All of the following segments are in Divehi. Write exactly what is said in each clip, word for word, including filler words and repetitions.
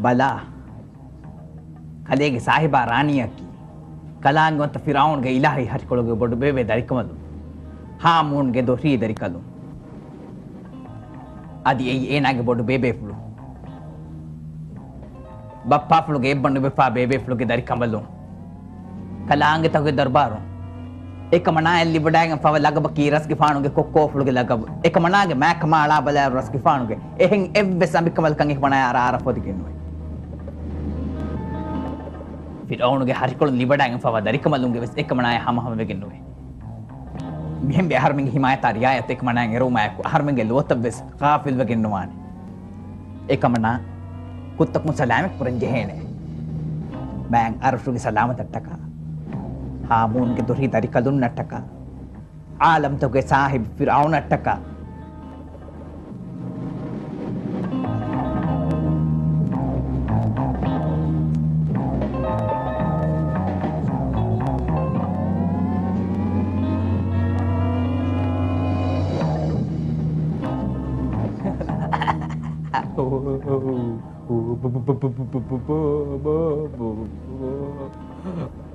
ކަލާ. ކަލޭގެ ސާހިބާ ރާނީއަކީ ކަލާނގެ ވަންތަ ފިރްޢައުނުގެ އިލާހީ ހަށިކޮޅުގެ ބޮޑު ބޭބޭ ދަރިކަމަލުން، ހާމޫންގެ ދޮށީ ދަރިކަލުން. އަދި އެއީ އޭނާގެ ބޮޑު ބޭބޭފުޅު. ބައްޕާފުޅުގެ އެއްބަ ނުބެފާ ބޭބޭފުޅުގެ ދަރިކަނބަލުން. ކަލާނގެތަކުގެ ދަރުބާރުން. އެކަމަނާއަށް ލިބިވަޑައިގެންފަވާ ލަގަބަކީ ރަސްގެފާނުގެ ކޮއްކޯފުޅުގެ ލަގަބު. އެކަމަނާގެ މާކަމާ އަޅާބަލާއިރު ރަސްގެފާނުގެ އެހެން އެއްވެސް އަނބިކަނބަލަކަށް އެކަމަނާއަށް އަރާ އަރަފޮދިގެން ނުވޭ. ފިރްޢައުނުގެ ހަށިކޮޅުން ލިބިވަޑައިގެންފަވާ ދަރިކަނބަލުންގެ ވެސް އެކަމަނާއަށް ހަމަހަމަވެގެން ނުވޭ. މިހެންވެ އަހަރުމެންގެ ހިމާޔަތާ ރިޢާޔަތު އެކަމަނާއަށް އެރުވުމާއެކު އަހަރުމެންގެ ލޯތައްވެސް ޣާފިލްވެގެން ނުވާނެ. އެކަމަނާ ކުށްތަކުން ސަލާމަތް ކުރަން ޖެހޭނެ. މާތް އަރުޝުގެ ސަލާމަތަށްޓަކާ، ހާމޫންގެ ދޮށީ ދަރިކަލުންނަށްޓަކާ، ޢާލަމްތަކުގެ ސާހިބު ފިރްޢައުނަށްޓަކާ.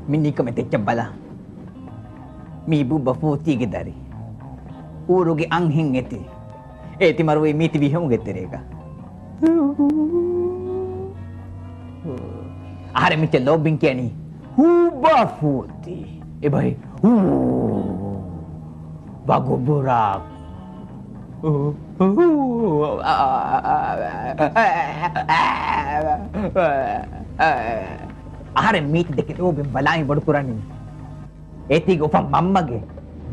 މި ނިކަމެތި އެއްޗެއް ބަލަ. މީ ބުއްބަ ފޫތީގެ ދަރި. އޫރުގެ އަންހެން އެތި. އޭތި މަރުވީ މީތި ވިހަމުގެ ތެރޭގަ. އަހަރެން މިއްޗެއް ލޯބިން ކިޔަނީ ހޫބާ ފޫތީ. އެބަހި ހޫ. ވަގުބުރާ. އަހަރެން މީތި ދެކެ ލޯބިން ބަލާއި ބޮޑުކުރަނީ. އޭތީގެ އުފަން މަންމަގެ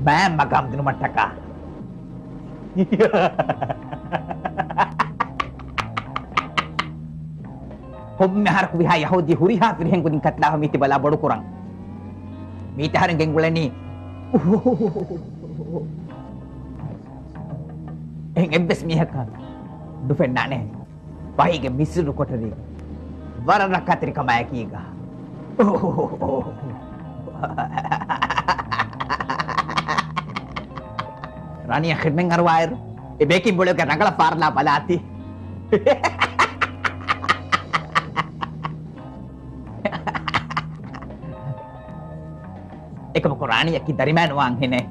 މާތް މަގާމް ދިނުމަށްޓަކާ. ކޮންމެ އަހަރަކު ވިހާ ޔަހޫދީ ހުރިހާ ފިރިހެން ކުދިން ކަތިލާފަ މީތި ބަލާ ބޮޑުކުރަން. މީތި އަހަރެން ގެންގުޅެނީ. އެހެން އެއްވެސް މީހަކަށް ނުފެންނާނެ. ވަހީގެ މިސްރު ކޮޓަރީގަ ވަރަށް ރައްކާތެރިކަމާއެކީގަ. ރާނީއަށް ޚިދްމަތް އަރުވާއިރު، އެ ބޭކިން ބޮޅުގެ ރަނގަޅަށް ފާރަލާ ބަލާތި. އެކަމަކު ރާނީއަކީ ދަރިމާ ނުވާ އަންހެނެއް.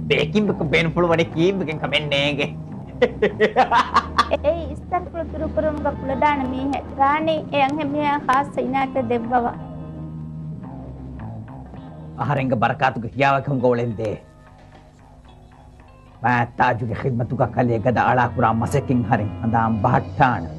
ބޭކިންބަކު ބޭނުފުޅު ވަނީ ކީއްވެގެން ކަމެއް ނޭނގެ. އެއީ އިސްތަންފުޅު ތުރުކުރުމުގަ ކުޅަދާނަ މީހެއް. ރާނީ އެ އަންހެން މީހާ ޚާއްޞަ އިނާޔަތެއް ދެއްވަވާ. އަހަރެންގެ ބަރަކާތުގެ ހިޔާވަކި ހުންގަ އުޅެންދޭ. މާތް ތާޖުގެ ޚިދްމަތުގަ ކަލޭ ގަދަ އަޅާކުރާ މަސައްކަތް އަހަރެން ހަނދާން ބަހައްޓާނެ.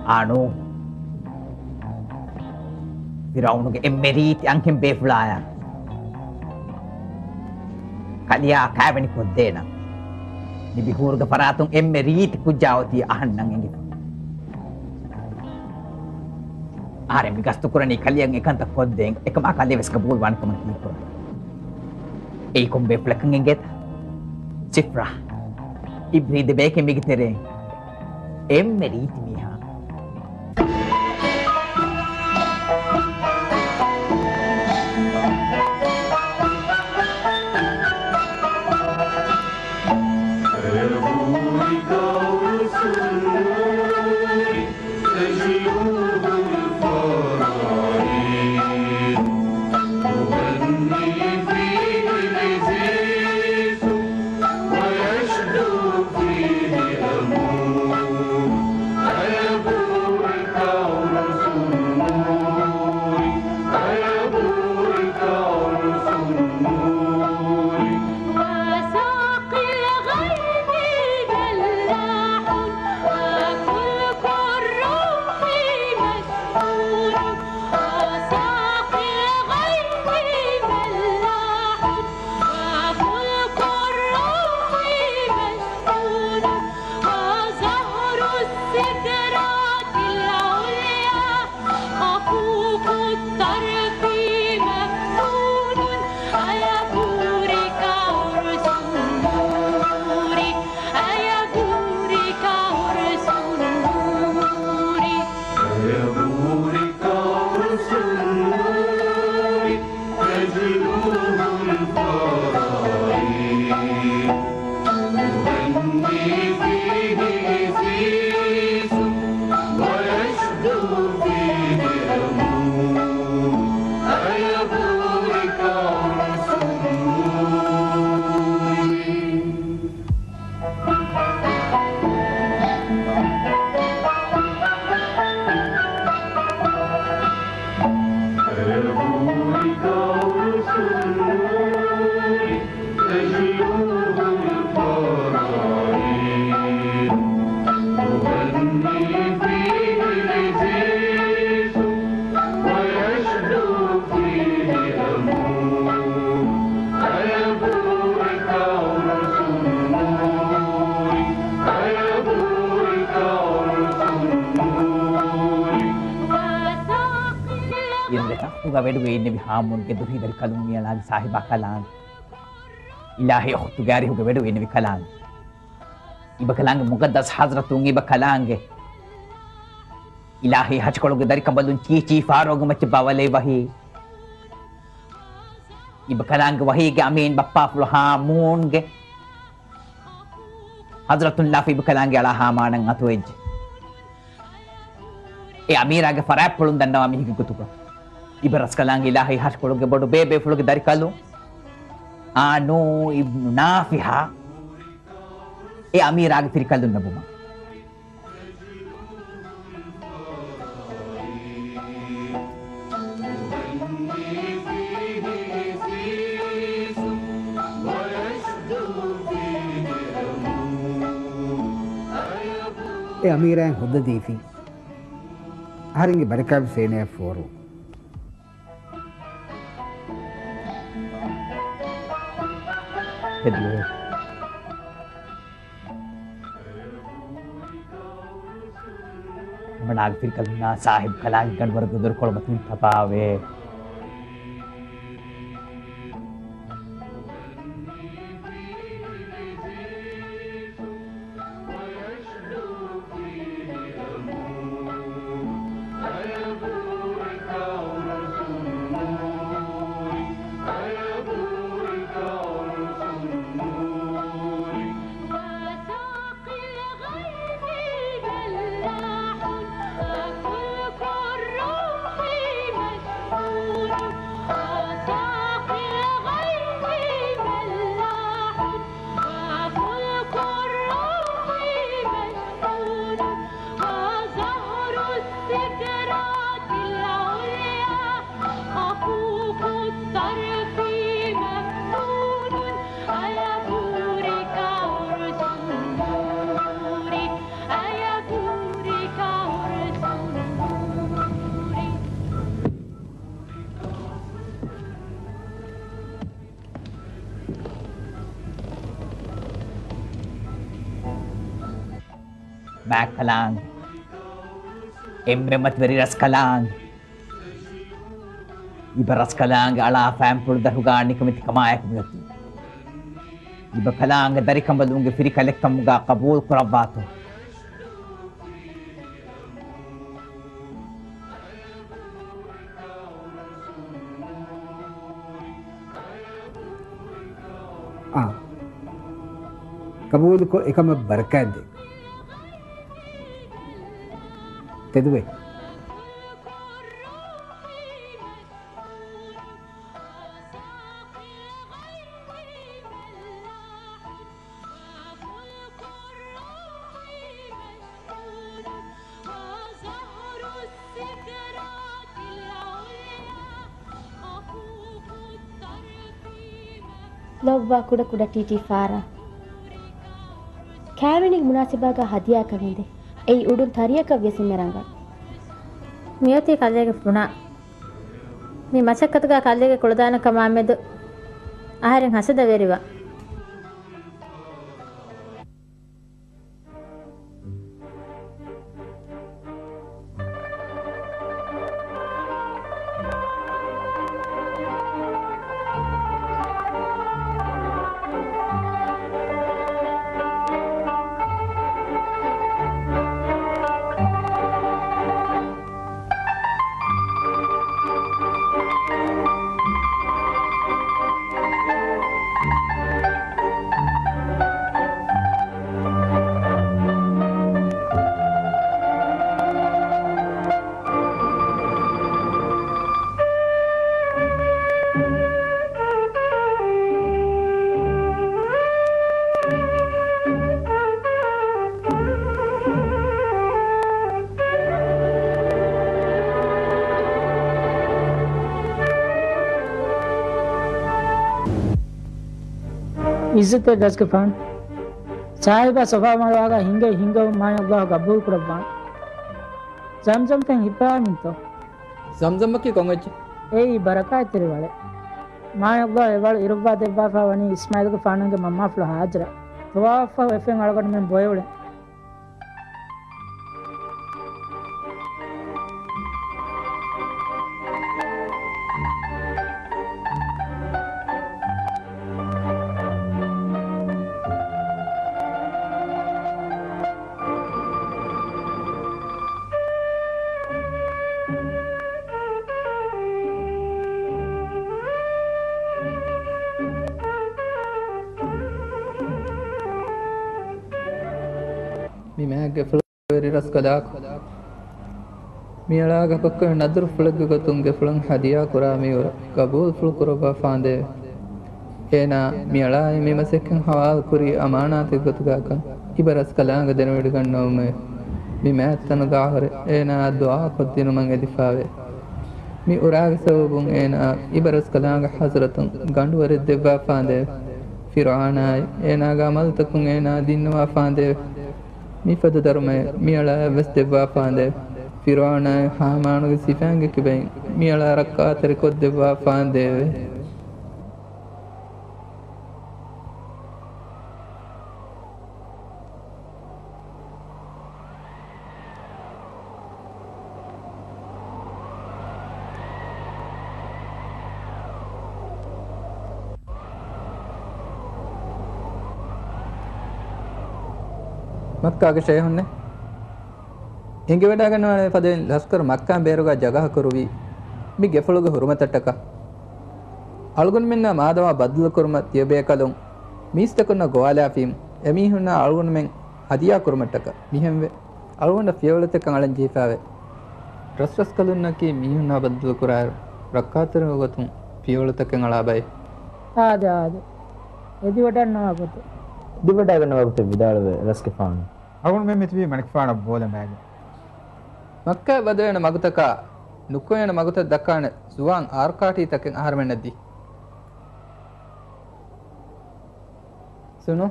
އާނޫ. ފިރްޢައުނުގެ އެންމެ ރީތި އަންހެން ބޭފުޅާޔަށް ކަލެޔާ ކާވެނި ކޮށްދޭނަން. ނިބިހޫރުގެ ފަރާތުން އެންމެ ރީތި ކުއްޖާ އޮތީ އަހަންނަށް އެނގިފަ. އަހަރެން މި ގަސްތުކުރަނީ ކަލެޔަށް އެކަންތައް ކޮށްދޭން. އެކަމާ ކަލެ ވެސް ގަބޫލުވާނެ ކަމަށް ކީއްކުރަން؟ އެއީ ކޮން ބޭފުޅަކަށް އެނގޭތަ؟ ސިފްރާ، އިބްރީ ދެ ބޭކިން މީގެ ތެރޭ އެންމެ ރީތި މީހާ. ވެޑުވެ އިންނެވި ހާމޫންގެ ދުހީ ދަރިކަލުން މިއަޅާގެ ސާހިބާ ކަލާނގެ. އިލާހީ އުޚްތުގެ އަރިހުގަ ވެޑުވެ އިންނެވި ކަލާނގެ. އިބަ ކަލާނގެ މުޤައްދަސް ޙަޟްރަތުން އިބަ ކަލާނގެ. އިލާހީ ހަށިކޮޅުގެ ދަރިކަނބަލުން ޗީޗީ ފާރޯގެ މައްޗަށް ބާވަލައި ވަޙީ. އިބަ ކަލާނގެ ވަޙީގެ އަމީން ބައްޕާފުޅު ހާމޫންގެ ޙަޟްރަތުން ލާފަ އިބަ ކަލާނގެ އަޅާ ހާމާނަށް އަތުވެއްޖެ. އެ އަމީރާގެ ފަރާތްޕުޅުން ދަންނަވާ މީހެއްގެ ގޮތުގަ އިބަ ރަސްކަލާނގެ އިލާހީ ހަށިކޮޅުގެ ބޮޑު ބޭބޭފުޅުގެ ދަރިކަލުން އާނޫ އިބްނު ނާފިހާ އެ އަމީރާގެ ފިރިކަލުންނަށް ބުމަ. އެ އަމީރާއިން ހުއްދަ ދީފިން. އަހަރެންގެ ބަރަކާތް ސޭނަޔަށް ފޯރު. ހެދުވޭ. މަނާގެ ފިރިކަލުންނާ ސާހިބް ކަލާނގެ ގަނޑުވަރުގެ ދޮރުކޮޅު މަތިން ތަބާވޭ. މާތްކަލާނގެ، އެންމެ މަތިވެރި ރަސްކަލާނގެ، އިބަ ރަސްކަލާނގެ އަޅާ ފައިންޕުޅު ދަށުގާ ނިކަމެތިކަމާއެކު މިއޮތީ. އިބަ ކަލާނގެ ދަރިކަނބަލުންގެ ފިރިކަލެއްކަމުގާ ޤަބޫލު ކުރައްވާތޯ. އާ. ޤަބޫލުކޮށް އެކަމަށް ބަރަކާތްދޭ. ތެދުވޭ. ލޯބިވާ ކުޑަ ކުޑަ ޓީޓީ ފާރާ. ކާވެނީގެ މުނާސަބާގާ ހަދިޔާކަށް އެދެ. އެއީ އުޑުން ތަރިއަކަށް ވިޔަސް އިންނަ ރަނގަޅު. މިއޮތީ ކަލޭގެ ފުނާ. މި މަސައްކަތުގާ ކަލޭގެ ކުޅަދާނަކަމާމެދު އަހަރެން ހަސަދަވެރިވާ. ޢިއްޒަތްތެރި ރަސްގެފާނު ސާހިބާ ޞަފާ މަރުވާގާ ހިނގައި ހިނގަވުން މާތް ﷲ ޤަބޫލު ކުރައްވާން. ޒަމްޒަމް ފެން ހިއްޕަވާ މިންތޯ؟ ޒަމްޒަމަކީ ކޮން އެއްޗެއް؟ އެއީ ބަރަކާތްތެރި ވަޅެއް. މާތް ﷲ އެ ވަޅު އިރުއްވާ ދެއްވާފާ ވަނީ އިސްމާޢީލުގެފާނުގެ މަންމާފުޅު ހާޖަރަށް. ޠަވާފުފަހު އެ ފެން އަޅުގަނޑުމެން ބޮއެ އުޅެން. މި މާތް ގެފުޅުވެރި ރަސްކަލާކޮ، މިއަޅާގެ ކޮއްކޮ ނަދުރުފުޅެއްގެ ގޮތުން ގެފުޅަށް ހަދިޔާ ކުރާ މީވަރު ގަބޫލުފުޅު ކުރައްވާފާނދޭވެ. އޭނާ މިއަޅާއި މި މަސައްކަތް ހަވާލުކުރީ އަމާނާތެއްގެ ގޮތުގައިކަން އިބަ ރަސްކަލާނގެ ދެނެވޮޑިގަންނަވަމެވެ. މި މާތް ތަނުގަ އަހުރެން އޭނާއަށް ދުޢާކޮށްދިނުމަށް އެދިފާވޭ. މި އުރާގެ ސަބަބުން އޭނާއަށް އިބަ ރަސްކަލާނގެ ޙަޟްރަތުން ގަނޑުވަރެއް ދެއްވާފާނދޭވެ. ފިރުޢައުނާއި އޭނާގެ ޢަމަލުތަކުން އޭނާ ދިންނަވާފާނދޭވެ. މިފަދަ ދަރުމައެއް މިއަޅާއަށްވެސް ދެއްވާފާނދޭވެ. ފިރުޢައުނާއި ހާމާނުގެ ސިފައިންގެ ކިބައިން މިއަޅާ ރައްކާތެރިކޮށްދެއްވާފާނދޭވެ. މައްކާގެ ޝައިހުންނޭ. އެނގިވަޑައިގަންނަވާނެ ފަދައިން ލަސްކަރު މައްކާ ބޭރުގަ ޖަގަހަ ކުރުވީ މި ގެފުޅުގެ ހުރުމަތަށްޓަކާ. އަޅުގަނޑުމެންނާ މާދަމާ ބައްދަލުކުރުމަށް ތިޔަބޭކަލުން މީސްތަކުންނަށް ގޮވާލާފީމު، އެމީހުންނާ އަޅުގަނޑުމެން ހަދިޔާ ކުރުމަށްޓަކާ. މިހެންވެ، އަޅުގަނޑަށް ފިޔަވަޅުތަކެއް އަޅަން ޖެހިފާވޭ. ރަސްރަސްކަލުންނަކީ މީހުންނާ ބައްދަލުކުރާއިރު، ރައްކާތެރިވުމުގެ ގޮތުން ފިޔަވަޅުތަކެއް އަޅާ ބައެއް. އާދެ، އާދެ. އެދިވަޑައިގަންނަވާ ގޮތެއް. އެދިވަޑައިގަންނަވާ ގޮތެއް ވިދާޅުވޭ ރަސްގެފާނު. އަޅުގަނޑުމެން މިތިބީ މަނިކުފާނަށް ބޯލަނބައިގަ. މައްކާއަށް ވަދެވޭނެ މަގުތަކާ ނުކުމެވޭނެ މަގުތައް ދައްކާނެ ޒުވާން އާރުކާޓީތަކެއް އަހަރުމެންނަށް ދީ. ސުނު،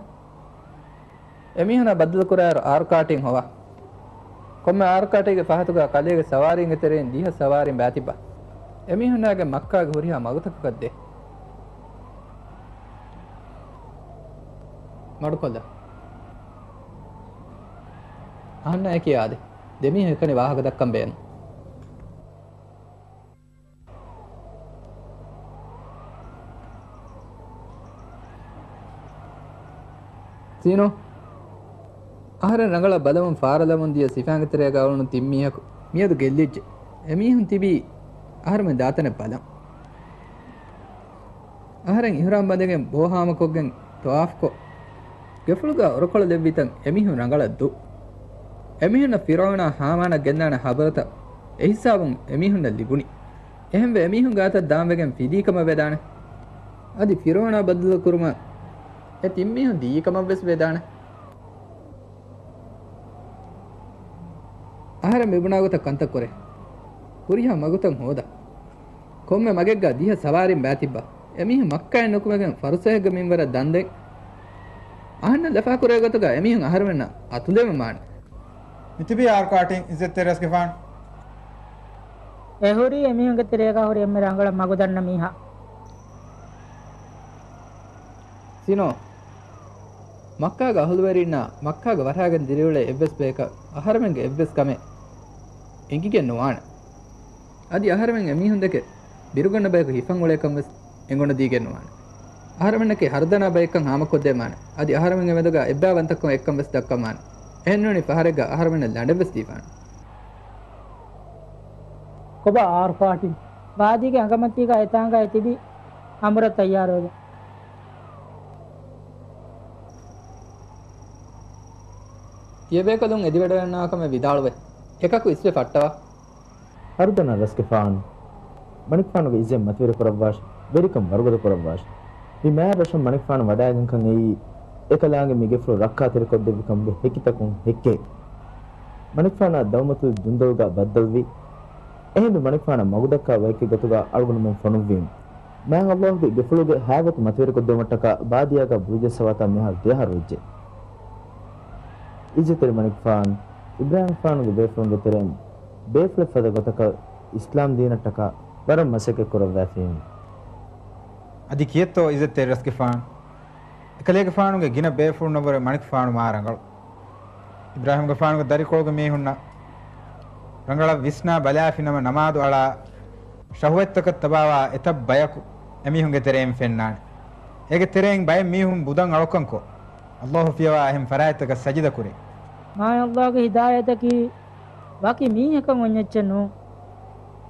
އެމީހުންނާ ބައްދަލުކުރާއިރު އާރުކާޓީން ހޮވާ. ކޮންމެ އާރުކާޓީގެ ފަހަތުގަ ކަލޭގެ ސަވާރީންގެ ތެރެއިން ދިހަ ސަވާރީން ބާތިއްބާ. އެމީހުންނާގެން މައްކާގެ ހުރިހާ މަގުތަކަކަށް ދޭ. މަޑުކޮށްލަ. އަހަންނާ އެކީ އާދެ. ދެމީހުން އެކަނި ވާހަކަ ދައްކަން ބޭނުން. ސީނޯ، އަހަރެން ރަނގަޅަށް ބަލަމުން ފާރަލަމުން ދިޔަ ސިފައިންގެ ތެރޭގަ އުޅުނު ތިން މީހަކު މިއަދު ގެއްލިއްޖެ. އެމީހުން ތިބީ އަހަރުމެން ދާތަނެއް ބަލަން. އަހަރެން އިޙްރާމް ބަނދެގެން ބޯ ހާމަކޮށްގެން ޠަވާފްކޮށް، ގެފުޅުގަ އޮރޮކޮޅު ލެއްވިތަން އެމީހުން ރަނގަޅަށް ދޫ. އެމީހުންނަށް ފިރުޢައުނާ ހާމާނަށް ގެންދާނެ ޚަބަރުތައް އެހިސާބުން އެމީހުންނަށް ލިބުނީ. އެހެންވެ އެމީހުން ގާތަށް ދާންވެގެން ފިލީ ކަމަށް ވެދާނެ. އަދި ފިރުޢައުނާ ބައްދަލުކުރުމަށް އެ ތިން މީހުން ދިޔީ ކަމަށްވެސް ވެދާނެ. އަހަރެން މިބުނާ ގޮތަށް ކަންތައް ކުރޭ. ހުރިހާ މަގުތައް ހޯދާ. ކޮންމެ މަގެއްގަ ދިހަ ސަވާރީން ބާތިއްބާ. އެމީހުން މައްކާއެއް ނުކުމެގެން ފަރުސަތެއްގެ މިންވަރަށް ދަންދެން. އަހަންނަށް ލަފާކުރޭ ގޮތުގަ އެމީހުން އަހަރުމެންނަށް އަތުލެވުމާނެ. މިތިބީ އާރު ކާޓީން އިއްޒަތްތެރި ރަސްގެފާނު. އެ ހުރީ އެމީހުންގެ ތެރޭގަ ހުރި އެންމެ ރަނގަޅަށް މަގުދަންނަ މީހާ. ސީނޯ، މައްކާގެ އަހުލުވެރިންނާ މައްކާގެ ވަރަށް ގެން ދިރިއުޅޭ އެއްވެސް ބަޔަކަށް އަހަރެމެންގެ އެއްވެސް ކަމެއް އެނގިގެން ނުވާނެ. އަދި އަހަރެމެން އެމީހުންދެކެ ބިރުގަންނަ ބަޔަކު ހިފަން އުޅޭކަން ވެސް އެނގުނުދީގެން ނުވާނެ. އަހަރެމެންނަކީ ހަރުދަނާ ބައެއްކަން ހާމަކޮށްދޭމާނެ. އަދި އަހަރެމެންގެ މެދުގަ އެއްބައިވަންތަކަމެއް އެއްކަން ވެސް ދައްކަމާނެ. އެހެންނޫނީ ފަހަރެއްގަ އަހަރެމެންނަށް ލަނޑެއް ވެސް ދީފާނެ. ކޮބާ އާރު ކާޓީން؟ ވާދީގެ އަނގަމަތީގަ އެތާނގައި ތިބި އަމުރަށް ތައްޔާރުވެގެން. ތިޔަބޭކަލުން އެދިވަޑައިގަންނަވާ ކަމެއް ވިދާޅުވޭ. އެކަކު އިސްވެ ފައްޓަވާ. ހަރުދަނާ ރަސްގެފާނު، މަނިކުފާނުގެ އިއްޒަތް މަތިވެރި ކުރައްވާށި، ވެރިކަން ވަރުގަދަ ކުރައްވާށި. މި މާތް ރަށަށް މަނިކުފާނު ވަޑައިގެންކަން އެއީ، އެކަލާނގެ މި ގެފުޅު ރައްކާތެރިކޮށްދެއްވިކަމުގެ ހެކިތަކުން ހެއްކޭ. މަނިކުފާނާ ދައުމަތުލް ޖުންދަލްގަ ބައްދަލުވި. އެހިނދު މަނިކުފާނަށް މަގުދައްކާ ބަޔެއްގެ ގޮތުގަ އަޅުގަނޑުމެން ފޮނުއްވީމު. މާތް އައްލާހުގެ ގެފުޅުގެ ހައިބަތު މަތިވެރިކޮށްދެވުމަށްޓަކާ ބާދިޔާގަ ބުރުޖެއްސަވާތާ މިހާރު ދެއަހަރު ވެއްޖެ. އިއްޒަތްތެރި މަނިކުފާނު، އިބްރާހިމްގެފާނުގެ ބޭފުޅުންގެ ތެރެއިން ބޭފުޅެއް ފަދަ ގޮތަކަށް އިސްލާމް ދީނަށްޓަކާ ވަރަށް މަސައްކަތް ކުރައްވައިފީމު. އަދި ކިއެއްތޯ އިއްޒަތްތެރި ރަސްގެފާނު؟ އެކަލޭގެފާނުގެ ގިނަ ބޭފުޅުންނަށްވުރެ މަނިކުފާނު މާ ރަނގަޅު. އިބްރާހިމްގެފާނުގެ ދަރިކޮޅުގެ މީހުންނަށް ރަނގަޅަށް ވިސްނާ ބަލާފިނަމަ ނަމާދު އަޅާ ޝަހުވަތްތަކަށް ތަބާވާ އެތައް ބަޔަކު އެމީހުންގެ ތެރެއިން ފެންނާނެ. އޭގެ ތެރެއިން ބައެއް މީހުން ބުދަން އަޅުކަންކޮށް، އައްލާހު ފިޔަވާ އެހެން ފަރާތްތަކަށް ސަޖިދަ ކުރޭ. މާތް އައްލާހުގެ ހިދާޔަތަކީ ވަކި މީހަކަށް އޮންޏެއްޗެއް ނޫން.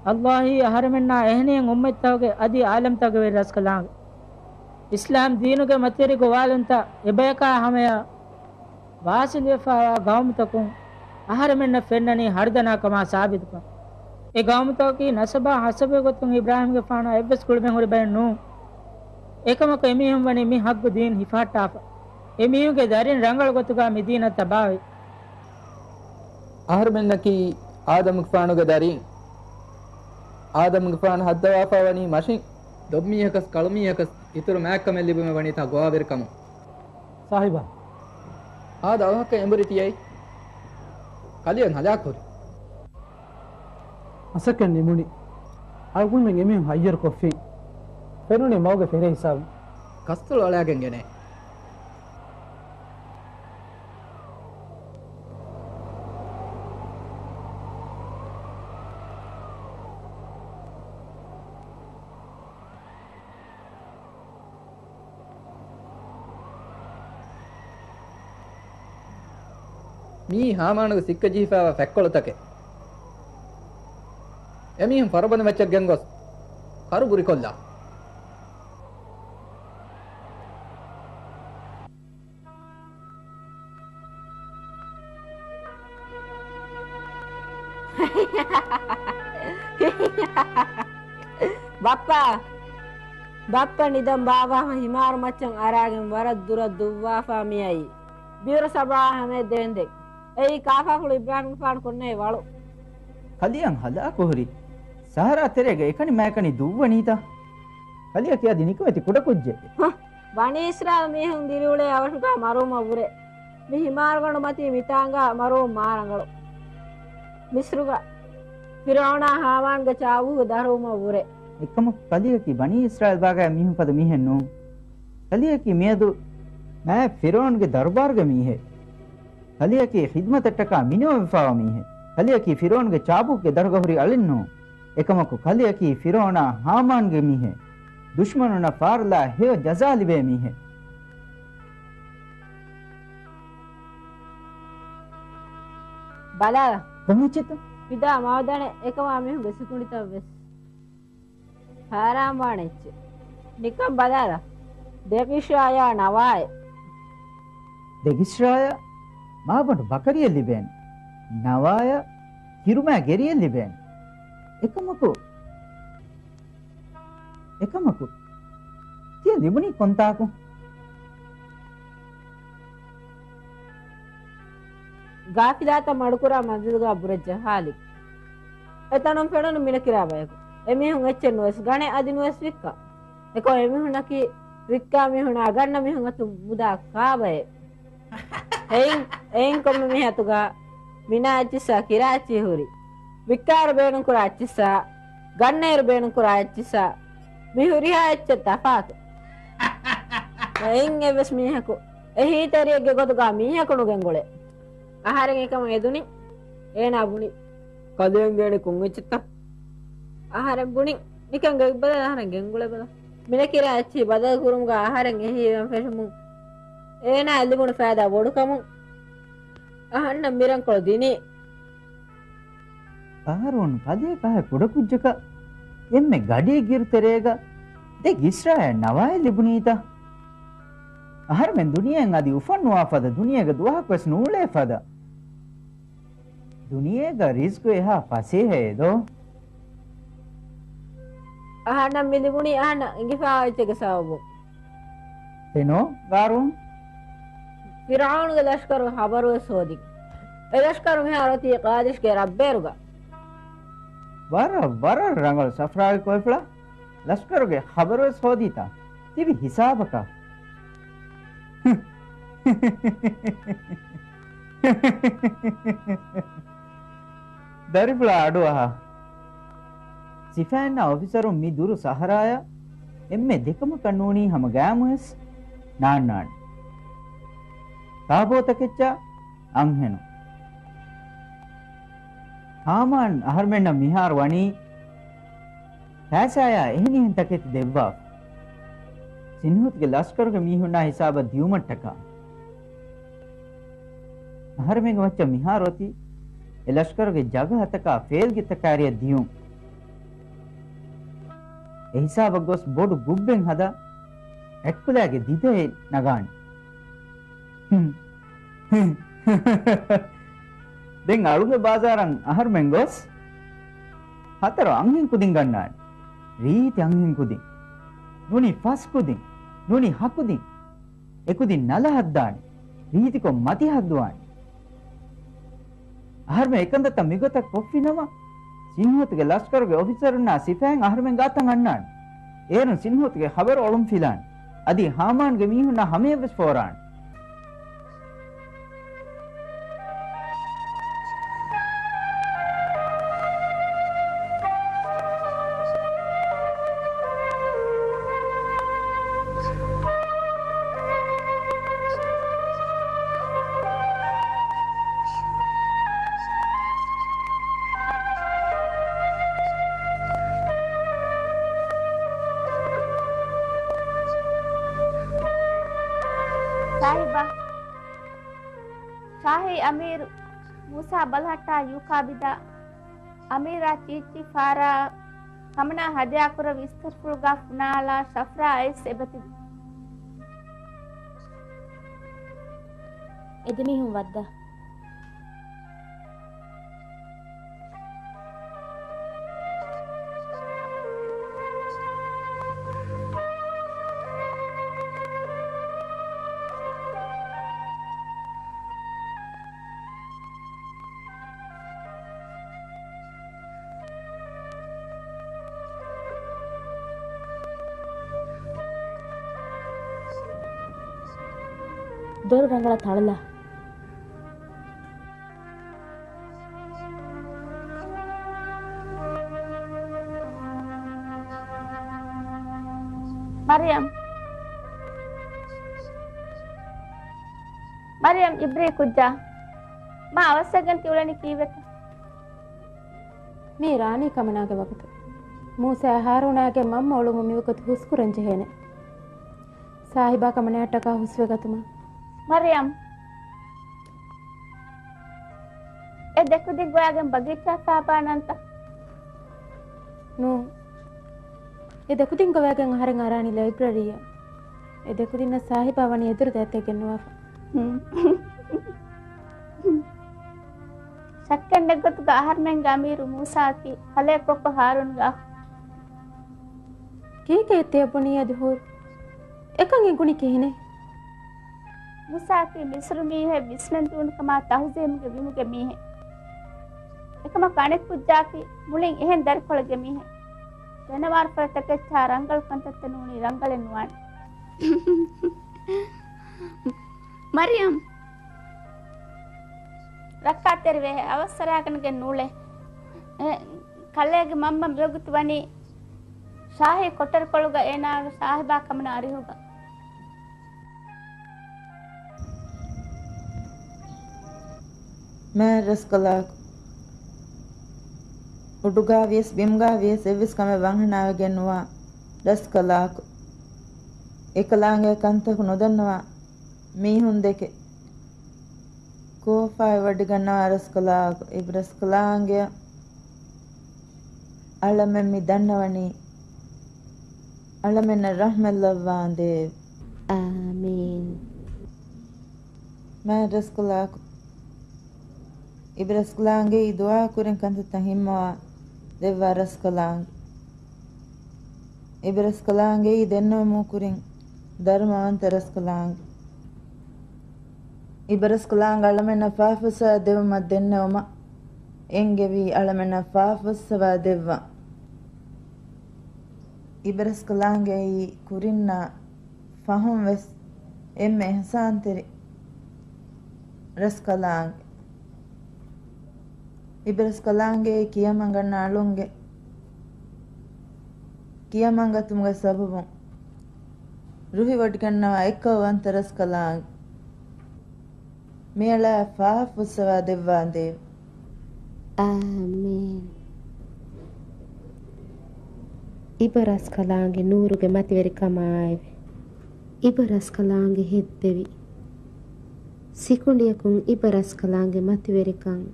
އައްލާހީ އަހަރެމެންނާ އެހެނިހެން އުއްމަތްތަކުގެ އަދި އާލަމްތަކުގެ ވެރި ރަސްކަލާނގެ. އިސްލާމް ދީނުގެ މަތިވެރި ގޮވާލުންތައް އެބަޔަކާ ހަމަޔަށް ފާސިލުވެފައިވާ ގައުމުތަކުން އަހަރެމެންނަށް ފެންނަނީ ހަރުދަނާ ކަމާ ސާބިތުކޮށް. އެ ގައުމުތަކަކީ ނަސަބާ ހަސަބުގެ ގޮތުން އިބްރާހީމްގެފާނާ އެއްވެސް ކުޅުމެއް ހުރި ބައެއް ނޫން. އެކަމަކު އެމީހުން ވަނީ މި ޙައްޤު ދީން ހިފަހައްޓާފަ. އެމީހުންގެ ދަރިން ރަނގަޅު ގޮތުގަ މި ދީނަށް ތަބާވެ. އަހަރެމެންނަކީ އާދަމުގެފާނުގެ ދަރީން. އާދަމުގެފާނު ހައްދަވާފަ ވަނީ މަށިން. ދޮށްމީހަކަސް ކަޅުމީހަކަސް އިތުރު މާތްކަމެއް ލިބުމެއް ވަނީތާ ގޮވާވެރިކަމުން. ސާހިބާ. އާދަ އަވަހަކަށް އެނބުރި ތިޔައީ. ކަލިއަށް ހަލާކުހުރި. މަސައްކަތް ނިމުނީ. އަޅުގަނޑުމެން އެމީހުން ހައްޔަރުކޮށްފިން. ފެނުނީ މަގުގެ ފެރޭ ހިސާބުން. ކަސްތޮޅު އަޅާގެން ގެނޭ. މިއީ ހާމާނުގެ ސިއްކަ ޖެހިފައިވާ ފަތްކޮޅުތަކެއް. އެމީހުން ފަރުބަނދު މައްޗަށް ގެންގޮސް ކަރު ބުރިކޮށްލާ. ބައްޕާ! ބައްޕަ ނިދަން ބާއްވާފަ ހިމާރު މައްޗަށް އަރާގެން ވަރަށް ދުރަށް ދުއްވާފަ މިއައީ. ބިޔުރަ ސަބާ ހަމަޔަށް ދޭންދެން. އެއީ ކާފާފުޅު އިބްރާހިމްގެފާނު ކޮންނޭ ވަޅު. ކަލިއަށް ހަލާކުހުރި. ސަހަރާ ތެރޭގަ އެކަނި މައިކަނި ދުއްވަނީތަ؟ ކަލިއަކީ އަދި ނިކަމެތި ކުޑަކުއްޖެއް. ހަ، ބަނީ އިސްރާއީލް މީހުން ދިރިއުޅޭ އަވަށުގަ މަރުވުމަށް ވުރެ. މި ހިމާރުގަނޑު މަތީ މިތާނގަ މަރުވުން މާ ރަނގަޅު. މިސްރުގަ ފިރްޢައުނާ ހާމާންގެ ޗާބުކު ދަރުވުމަށް ވުރެ. އެކަމަކު ކަލިއަކީ ބަނީ އިސްރާއީލް ބާގާ މީހުން ފަދަ މީހެއް ނޫން. ކަލިއަކީ މިއަދު މާތް ފިރްޢައުންގެ ދަރުބާރުގެ މީހެއް. ކަލިއަކީ ޚިދްމަތަށްޓަކާ މިނިވަންވެފައިވާ މީހެއް. ކަލިއަކީ ފިރްޢައުންގެ ޗާބުކުގެ ދަރުގަ ހުރި އަޅެއް ނޫން. އެކަމަކު ކަލިއަކީ ފިރްޢައުނާ ހާމާންގެ މީހެއް. ދުޝްމަނުންނަށް ފާރުލާ ހެޔޮ ޖަޒާ ލިބޭ މީހެއް. ބަލާލަ. ކޮން އެއްޗެއްތަ؟ ފިދާ މައުދަނެ އެކަމާ މީހުންގެ ސިކުނޑިތައް ވެސް. ހައިރާންވާނެ އެއްޗެއް. ނިކަން ބަލާލަ. ދެގިޝާޔާ ނަވާއެއް. ދެގިޝާޔަށް މާބަނޑު ބަކަރިއެއް ލިބޭނެ. ނަވާޔަށް ކިރުމާ ގެރިއެއް ލިބޭނެ. އެކަމަކު، އެކަމަކު، ތިޔަ ލިބުނީ ކޮންތާކު؟ ގާފިލާތައް މަޑުކުރާ މަންޒިލުގާ ބުރަ ޖަހާލި. އެތަނުން ފެނުނު މިނަކިރާ ބަޔަކު. އެމީހުން އެއްޗެއް ނުވެސް ގަނެ އަދި ނުވެސް ވިއްކާ. އެކަމް އެމީހުންނަކީ ވިއްކާ މީހުނާ ގަންނަ މީހުން އަތު މުދާ ކާބައެއް. އެއިން، އެއިން ކޮންމެ މީހާ އަތުގާ މިނާ އެއްޗިއްސާ ކިރާ އެއްޗިހި ހުރި. ވިއްކާއިރު ބޭނުންކުރާ އެއްޗިއްސާ، ގަންނައިރު ބޭނުންކުރާ އެއްޗިއްސާ، މި ހުރިހާ އެއްޗެއް ތަފާތު. އެއިން އެއްވެސް މީހަކު އެހީތެރިއެއްގެ ގޮތުގާ މީހަކު ނުގެންގުޅޭ. އަހަރެން އެކަމަށް އެދުނިން، އޭނާ ބުނި. ކަލޭން ގޭނެ ކޮން އެއްޗެއްތަ؟ އަހަރެން ބުނި. ނިކަން ގެއްބަލަ އަހަރެން ގެންގުޅޭބަލަ. މިނަކިރާ އެއްޗިހި ބަދަލު ކުރުމުގާ އަހަރެން އެހީވެން ފެށުމުން އޭނާ ލިބުނު ފައިދާ ބޮޑުކަމުން އަހަންނަށް މިރަންކޮޅު ދިނީ. ކާރޫން ކަލޭ ކަހަ ކުޑަކުއްޖަކަށް އެންމެ ގަޑިއެއްގެ އިރުތެރޭގަ ދެ ގިސްރާޔަށް ނަވާއެއް ލިބުނީތަ؟ އަހަރެމެން ދުނިޔެއިން އަދި އުފަންނުވާ ފަދަ ދުނިޔޭގަ ދުވަހަކުވެސް ނޫޅޭ ފަދަ. ދުނިޔޭގަ ރިޒްގު އެހާ ފަސޭހައޭ ދޯ؟ އަހަންނަށް މި ލިބުނީ އަހަންނަށް އިނގިފާ އެއްޗެއްގެ ސަބަބުން. ފެނޯ، ގާރޫން؟ ފިރްޢައުނުގެ ލަޝްކަރު ހަބަރުވެސް ހޯދި. އެ ލަޝްކަރު މިހާރު އޮތީ ޤާދިޝްގެ ރަށްބޭރުގަ. ވަރަށް، ވަރަށް ރަނގަޅު ސަފްރާގެ ކޯތިފުޅާ. ލަޝްކަރުގެ ޚަބަރުވެސް ހޯދީތާ؟ ތިބި ހިސާބަކަށް. ދަރިފުޅާ އަޑުއަހާ. ސިފައިންނާ އޮފިސަރުން މި ދުރު ސަހަރާޔަށް އެންމެ ދެކަމަކަށް ނޫނީ ހަމަ ގައިމުވެސް ނާންނާނެ. ކާބޯތަކެއްޗާ އަންހެނުން. ހާމާން އަހަރުމެންނަށް މިހާރު ވަނީ ފައިސާޔާ އެހެނިހެން ތަކެތި ދެއްވާފަ. ސިންހޫތުގެ ލަޝްކަރުގެ މީހުންނާ ހިސާބަށް ދިޔުމަށްޓަކާ. އަހަރެމެންގެ މައްޗަށް މިހާރު އޮތީ އެ ލަޝްކަރުގެ ޖަގަހަތަކާ ފޭލްގެ ތަކާރިއަށް ދިޔުން. އެ ހިސާބަށް ގޮސް ބޮޑު ގުއްބެއް ހަދާ އެއްކުލައިގެ ދިދައެއް ނަގާނެ. ދެން އަޅުގެ ބާޒާރަށް އަހަރުމެން ގޮސް ހަތަރު އަންހެން ކުދިން ގަންނާނެ. ރީތި އަންހެން ކުދިން. ނޫނީ ފަސް ކުދިން. ނޫނީ ހަ ކުދިން. އެކުދިން ނަލަ ހައްދާނެ. ރީތިކޮށް މަތި ހައްދުވާނެ. އަހަރުމެން އެކަންތައްތައް މިގޮތަށް ކޮށްފިނަމަ، ސިންހޯތުގެ ލަޝްކަރުގެ އޮފިސަރުންނާ ސިފައިން އަހަރުމެން ގާތަށް އަންނާނެ. އޭރުން ސިންހޯތުގެ ޚަބަރު އޮޅުން ފިލާނެ. އަދި ހާމާންގެ މީހުންނާ ހަމަޔަށްވެސް ފޯރާނެ. ސާހިބާ، ޝާހީ އަމީރު މޫސާ ބަލަހައްޓާ ޔޫކާބިދާ، އަމީރާ ޗީޗީ ފާރާ، ކަމަނާ ހަދިޔާކުރެއްވި އިސްތަށިފުޅުގާ ފުނާލާ ޝަފްރާ އައިސް އެބަތިބި. އެދެމީހުން ވައްދާ. ދޮރު ރަނގަޅަށް ތަޅުލާ. މަރިޔަމް. މަރިޔަމް އިބްރީ ކުއްޖާ. މާ އަވަސްވެގެން ތިއުޅެނީ ކީއްވެތަ؟ މީ ރާނީ ކަމަނާގެ ވަގުތު. މޫސާ ހާރޫނާގެ މަންމަ އުޅުމުން މިވަގުތު ހުސްކުރަން ޖެހޭނެ. ސާހިބާ ކަމަނާއަށްޓަކާ ހުސްވެގަތުމަށް. މަރިޔަމް. އެ ދެކުދިން ގޮވާގެން ބަގީޗާ ފާބާނަންތަ؟ ނޫން. އެ ދެކުދިން ގޮވާގެން އަހަރެން އަރާނީ ލައިބްރަރީއަށް. އެ ދެކުދިންނަށް ސާހިބާ ވަނީ އެދުރު ދައްތައެއް ގެންނަވާފަ. ޝައްކެއް ނެތް ގޮތުގަ އަހަރުމެންގެ އަމީރު މޫސާއަކީ ކަލޭ ކޮއްކޮ ހާރޫންގެ އަޚް. ކީކޭ ތިޔަ ބުނީ އަދި ހޫރު؟ އެކަން އެނގުނީ ކިހިނެއް؟ މޫސާއަކީ މިސްރު މީހެއް ވިސްނަން ދިޔުނު ކަމާ ތަހުޒީމުގެ ބިމުގެ މީހެއް. އެކަމަކު އަނެއް ކުއްޖާއަކީ މުޅިން އެހެން ދަރިކޮޅެއްގެ މީހެއް. ޖަނަވާރުފަރުތަކެއްޗާ ރަނގަޅު ކަންތައްތައް ނޫނީ ރަނގަޅެއް ނުވާނެ. މަރިޔަމް! ރައްކާތެރިވޭހޭ، އަވަސްއަރާގަނެގެން ނޫޅޭ. އެ، ކަލޭގެ މަންމަ މިވަގުތު ވަނީ ޝާހީ ކޮޓަރިކޮޅުގަ އޭނާގެ ސާހިބާ ކަމަނާ އަރިހުގަ. މާތް ރަސްކަލާކު. އުޑުގާ ވިޔަސް ބިމުގާ ވިޔަސް އެއްވެސް ކަމެއް ވަންހަނާވެގެން ނުވާ ރަސްކަލާކު. އެކަލާނގެ ކަންތަކު ނުދަންނަވާ މީހުންދެކެ. ކޯފާއެއް ވަޑިގަންނަވާ ރަސްކަލާކު. އިބްރަސްކަލާނގެ އަޅަމެން މި ދަންނަވަނީ. އަޅަމެންނަށް ރަޙްމަތްލައްވާނދޭ. އާމީން. މާތް ރަސްކަލާކު. އިބްރަސްކަލާނގެއީ ދުޢާ ކުރިން ކަންތައްތައް ހިންމަވާ ދެއްވާ ރަސްކަލާނގެ. އިބްރަސްކަލާނގެއީ ދެންނެވުމުގެ ކުރިން ދަރުމަވަންތަ ރަސްކަލާނގެ. އިބްރަސްކަލާނގެ އަޅަމެންނަށް ފާފުއްސަވާ ދެއްވުމަށް ދެންނެވުމަށް އެންގެވީ އަޅަމެންނަށް ފާފުއްސަވާ ދެއްވަން. އިބްރަސްކަލާނގެއީ ކުރިންނާ ފަހުން ވެސް އެންމެ އިޙްސާންތެރި ރަސްކަލާނގެ. އިބްރަސްކަލާނގެއީ ކިޔަމަންގަންނަ އަޅުންގެ ކިޔަމަންގަތުމުގެ ސަބަބުން ރުހިވޮޑިގަންނަވާ އެއްކައުވަންތަ ރަސްކަލާނގެ. މިއަޅާ ފާފުއްސަވާ ދެއްވާނދޭވެ. އާމީން. އިބަރަސްކަލާނގެ ނޫރުގެ މަތިވެރިކަމާއެވެ. އިބަރަސްކަލާނގެ ހެއްދެވި. ސިކުނޑިއަކުން އިބަރަސްކަލާނގެ މަތިވެރިކަން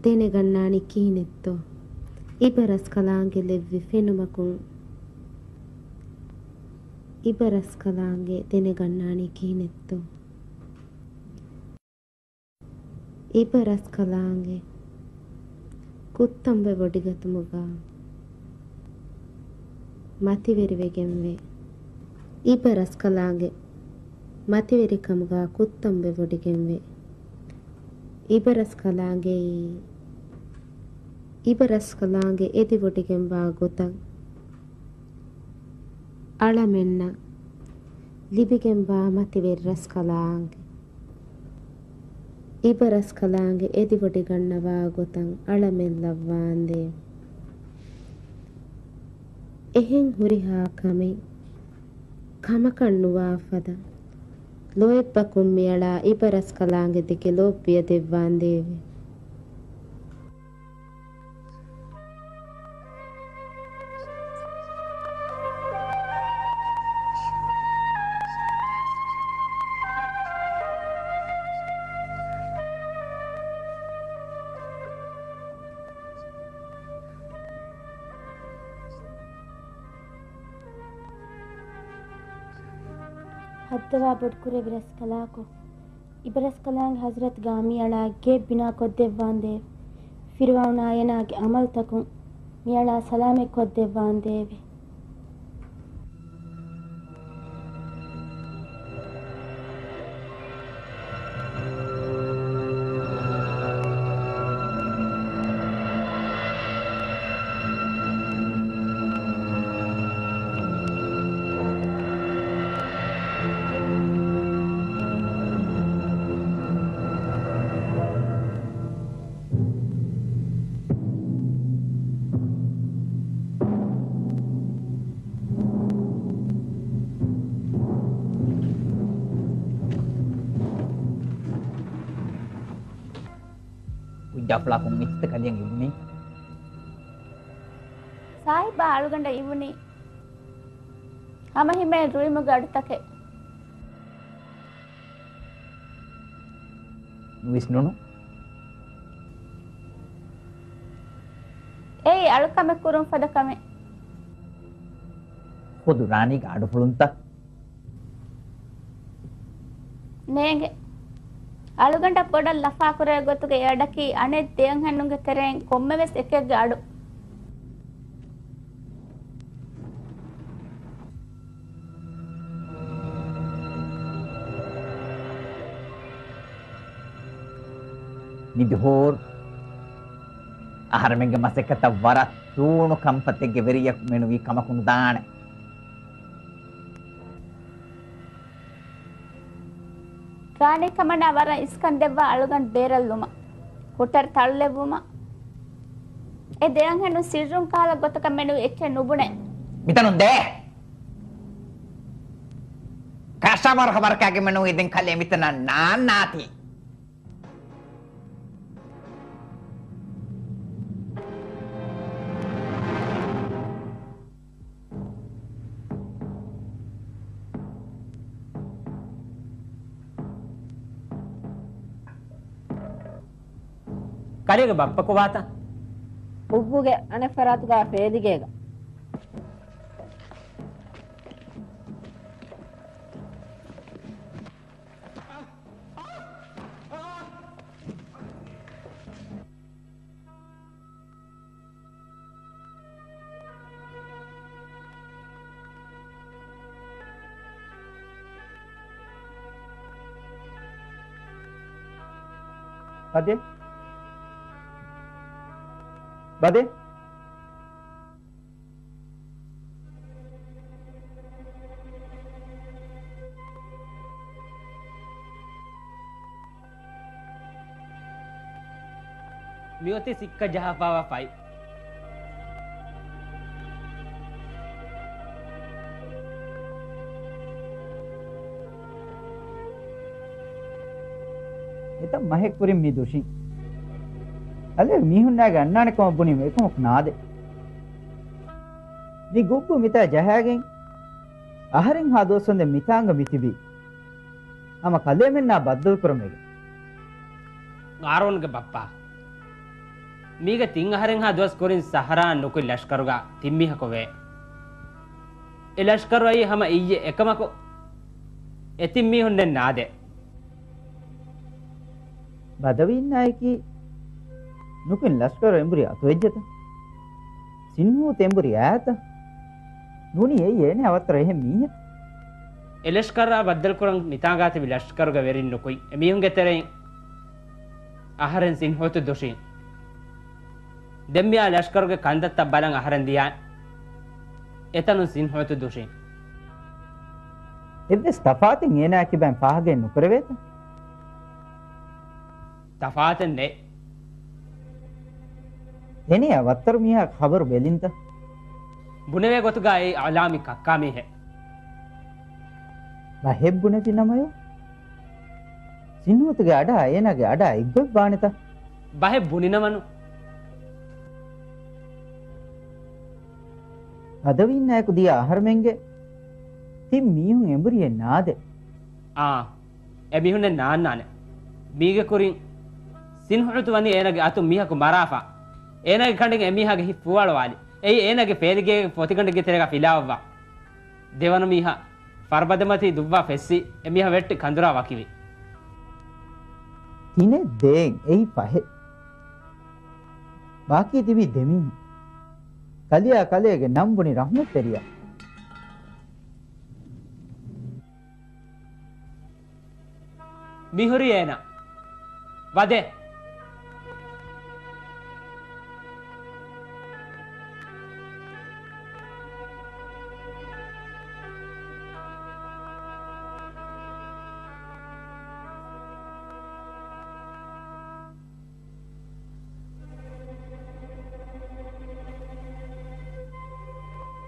ދެނެގަންނާނީ ކިހިނެއްތޯ؟ އިބަރަސްކަލާނގެ ލެއްވި ފެނުމަކުން އިބަރަސްކަލާނގެ ދެނެގަންނާނީ ކިހިނެއްތޯ؟ އިބަރަސްކަލާނގެ ކުއްތަންބެ ވޮޑިގަތުމުގަ މަތިވެރިވެގެންވޭ. އިބަރަސްކަލާނގެ މަތިވެރިކަމުގަ ކުއްތަންބެ ވޮޑިގެންވޭ. އިބަރަސްކަލާނގެއީ، އިބަރަސްކަލާނގެ އެދިވޮޑިގެންވާ ގޮތަށް އަޅަމެންނަށް ލިބިގެންވާ މަތިވެރި ރަސްކަލާނގެ، އިބަރަސްކަލާނގެ އެދިވޮޑިގަންނަވާ ގޮތަށް އަޅަމެން ލައްވާނދޭ. އެހެން ހުރިހާ ކަމެއް ކަމަކަށް ނުވާ ފަދަ، ލޯތްބަކުން މިއަޅާ އިބަރަސްކަލާނގެ ދެކެ ލޯބިޔަ ދެއްވާނދޭވެ. ހައްދަވާ ބޮޑުކުރެއްވި ރަސްކަލާކޮ، އިބަރަސްކަލާނގެ ޙަޟްރަތުގާ މިއަޅާ ގެއެއް ބިނާކޮށްދެއްވާނދޭވެ. ފިރުޢައުނާ އޭނާގެ ޢަމަލުތަކުން މިއަޅާ ސަލާމަތް ކޮށްދެއްވާނދޭވެ. ކުއްޖާފުޅާ ކޮން އެއްޗެއްތަ ކަލެއަށް އިވުނީ؟ ސާހިބާ އަޅުގަނޑަށް އިވުނީ ހަމަހިމޭން ރުއިމުގެ އަޑުތަކެއް. ނުވިސްނުނު. އެއީ އަޅުކަމެއް ކުރުން ފަދަ ކަމެއް. ޚުދު ރާނީގެ އަޑުފުޅުންތަ؟ ނޭނގެ. އަޅުގަނޑަށް ބޮޑަށް ލަފާކުރޭ ގޮތުގެ އެއަޑަކީ އަނެއް ދެއަންހެނުންގެ ތެރެއިން ކޮންމެވެސް އެކެއްގެ އަޑު. މިދުހޫރު އަހަރެމެންގެ މަސައްކަތަށް ވަރަށް ތޫނު ކަންފަތެއްގެ ވެރިޔަކު މެނުވީ ކަމަކު ނުދާނެ. ރާނީ ކަމަނާ ވަރަށް އިސްކަން ދެއްވާ އަޅުގަނޑު ބޭރަށްލުމަށް، ކޮޓަރި ތަޅުލެއްވުމަށް. އެ ދެއަންހެނުން ސިއްރުން ކަހަލަ ގޮތަކަށް މެނުވި އެއްޗެއް ނުބުނޭ. މިތަނުން ދޭ! ކަށަވަރު ހަވަރަކާގެ މެނުވީ ދެން ކަލޭ މިތަނަށް ނާންނާތީ. ކަލޭގެ ބައްޕަ ކޮބާތަ؟ އުއްވުގެ އަނެއް ފަރާތުގާ ފޭލިގޭގަ. ބަދޭ. ބަދޭ. މިއޮތީ ސިއްކަ ޖަހާފައިވާ ފަތް. އެތައް މަހެއް ކުރިން މި ދުށިން. އަލެ މީހުންނާގެ އަންނާނެ ކަމަށް ބުނީމަ އެކަމަކު ނާދެ. މި ގުއްބު މިތާ ޖަހާގެން އަހަރެންހާ ދުވަސްވަންދެން މިތާނގަ މިތިބީ. ހަމަ ކަލޭމެންނާ ބައްދަލުކުރަމޭގެ. ގާރޫންގެ ބައްޕާ. މީގެ ތިން އަހަރެންހާ ދުވަސް ކުރިން ސަހަރާ ނުކުތް ލަޝްކަރުގަ ތިން މީހަކު ވޭ. އެ ލަޝްކަރު އައީ ހަމަ އިއްޔެ އެކަމަކު އެ ތިން މީހުންނެއް ނާދޭ. ބަދަވީންނާއެކީ ނުކުތް ލަޝްކަރު އެނބުރި އަތުވެއްޖެތަ؟ ސިންހޫތު އެނބުރި އާތަ؟ ނޫނީ އެއީ އޭނަ ވައްތަރު އެހެން މީހެއް. އެ ލަޝްކަރާ ބައްދަލުކުރަން މިތާނގާ ތިބި ލަޝްކަރުގެ ވެރިން ނުކުތް އެމީހުންގެ ތެރެއިން އަހަރެން ސިންހޫތު ދުށީ. ދެންމިއާ ލަޝްކަރުގެ ކަންތައްތައް ބަލަން އަހަރެން ދިޔާ އެތަނުން ސިންހޫތު ދުށީ. އެއްވެސް ތަފާތެއް އޭނާ ކިބައިން ފާހަގައެއް ނުކުރެވޭތަ؟ ތަފާތެއް ނެތް. އޭނަޔާ ވައްތަރު މީހާ ޚަބަރު ބެލިންތަ؟ ބުނެވޭ ގޮތުގަ އެއީ އަލާމި ކައްކާ މީހެއް. ބަހެއް ބުނެފި ނަމަޔޯ. ސިންހޫތުގެ އަޑާ އޭނާގެ އަޑާ އެއްގޮތް ވާނެތަ؟ ބަހެއް ބުނިނަމަނު. ބަދަވީންނާއެކު ދިޔަ އަހަރުމެންގެ ތިން މީހުން އެނބުރިއެއް ނާދޭ. އާ، އެމީހުންނެއް ނާންނާނެ. މީގެ ކުރިން ސިންހޫތު ވަނީ އޭނާގެ އަތުން މީހަކު މަރާފަ. އޭނާގެ ކަނޑިން އެމީހާގެ ހިތް ފޫއަޅުވާލި. އެއީ އޭނާގެ ފޭލިގޭގެ ފޮތިގަނޑެއްގެ ތެރޭގަ ފިލާވައްވާ. ދެވަނަ މީހާ ފަރުބަދަމަތީ ދުއްވާ ފެއްސި އެމީހާ ވެއްޓި ކަނދުރާ ވަކިވި. ތިނެއް ދޭން އެއީ ފަހެއް. ބާކީ ތިބީ ދެމީހުން. ކަލެޔާ ކަލޭގެ ނަން ބުނި ރަޙްމަތްތެރިޔާ. މިހުރީ އޭނާ. ވަދެ.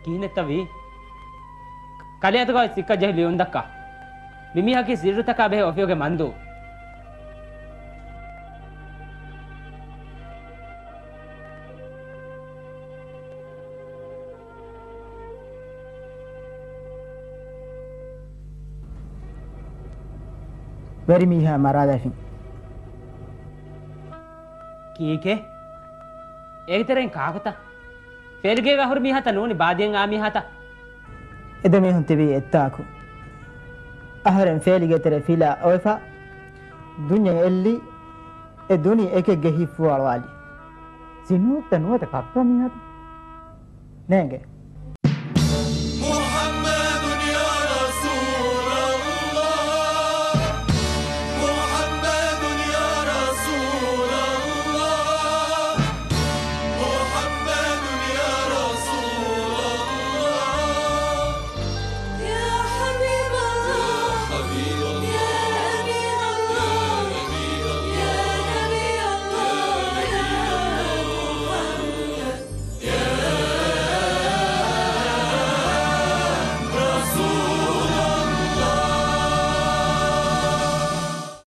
ކިހިނެއްތަ ވީ؟ ކަލޭ އަތުގަ ސިއްކަ ޖެހި ލިޔުން ދައްކާ. މި މީހަކީ ސިއްރުތަކާ ބެހޭ އޮފީހުގެ މަންދޫ. ވެރިމީހާ މަރާލައިފިން. ކީކޭ؟ އޭގެ ތެރެއިން ކާކުތަ؟ ފޭލިގޭގަ ހުރި މީހާތަ ނޫނީ ބާދިޔަން އާ މީހާތަ؟ އެ ދެމީހުން ތިބީ އެއްތާކު. އަހަރެން ފޭލިގޭ ތެރެ ފިލާ އޮވެފަ، ދުނިޔެ އެއްލީ، އެ ދުނި އެކެއްގެ ހިތް ފޫއަޅުވާލި. ސިންހޫތަ ނުވަތަ ކައްކާ މީހާތަ؟ ނޭނގެ.